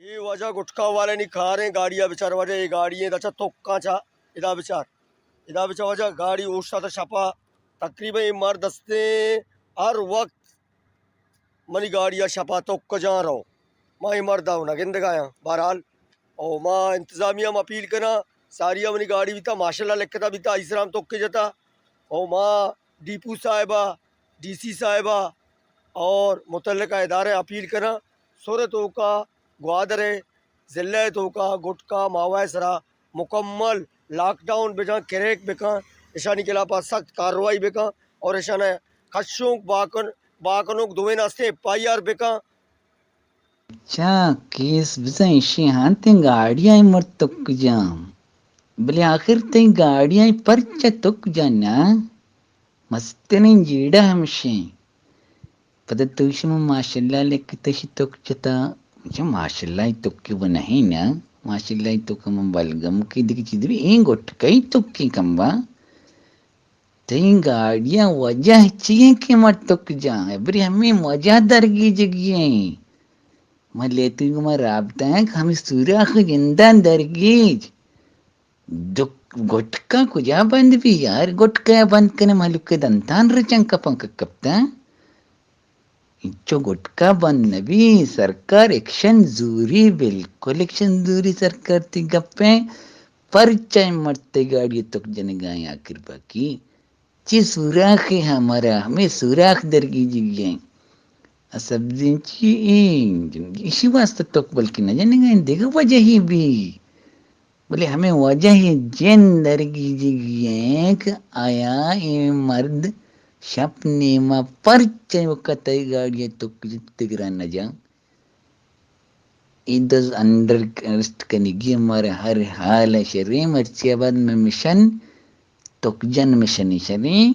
اے واجہ گٹکا والانی کاریں، گاڑی ءَ بچار واجہ، اے گاڑی ایں، اچھا توکاں چا، ادا بچار، ادا بچار واجہ، گاڑی اوشتاتہ شپا، تقریباً اے مرد استیں ہر وقت منی گاڑی ءَ شپا توک جان رو، ما اے مرد ءَ نہ گندگایاں۔ بہرحال او ما انتظامیہ ہم اپیل کناں، ساری ءَ منی گاڑی بیتا، ماشاءاللہ لکھتا بیتا، آئی سرا ہم توکے جتا۔ او ما ڈی پو صاحبہ، ڈی سی صاحبہ اور متعلقہ ادارہ اپیل کناں، سر توکا گوادر ءِ ضلع ءِ توکا گٹکا ماوا ءِ سرا مکمل لاک ڈاؤن بکن، کریک بکن، اشانی خلاف ءَ سخت کارروائی بکن اور اشان ءَ کشوک باکن، باکنوک دوئیں است ایف آئی آر بکن۔ چا کیس بزاں ایشی ہاں تئی گاڑی ءَ مرد توک جان، بلے آخر تئی گاڑی ءَ پرچہ توک جان نا؟ مستریں جیڑہ ہمشیں۔ پدا تو شما ماشاءاللہ لکھتہ شی توک جتا، چہ ماشاءاللہ توکی و نہیں نا، ماشاءاللہ توک من بلگم کی دگہ چیز بھی، این گٹکئی توکی کمبا۔ تئی گاڑیاں وجہ چی ایں کہ مردک جان؟ ابری ہمیں وجہ درگیجگی ایں۔ من لیتوی گما رابطہ ایں کہ ہمیں سوراخ جندان درگیج۔ دک-، گٹکا کجا بند بی یار؟ گٹکا بند کنے مہلوک دنتان رچن کپن کپتن۔ انچو گٹکا بند نبی، سرکار ایکشن زوری، بالکل ایکشن زوری سرکار تئی گپیں۔ پرچہ مرد تئی گاڑی توک جنگائیں آخر باقی؟ چی سوراخے ہمارا؟ ہمیں سوراخ درگیجگی ایں۔ سبزیں چی ایں؟ ایشی واسطہ توک بلکہ نہ جنگائیں، دگہ وجہی بی۔ بلے ہمیں وجہ جن درگیجگی ایں کہ آیا اے مرد شپ نیما پرچہ وقت تئی گاڑی توک تگران نہ جان؟ اے دز انڈر ارسٹ کنگی مارا ہر حال شریں، مرچی آباد میں مشن، توک جن مشن شریں،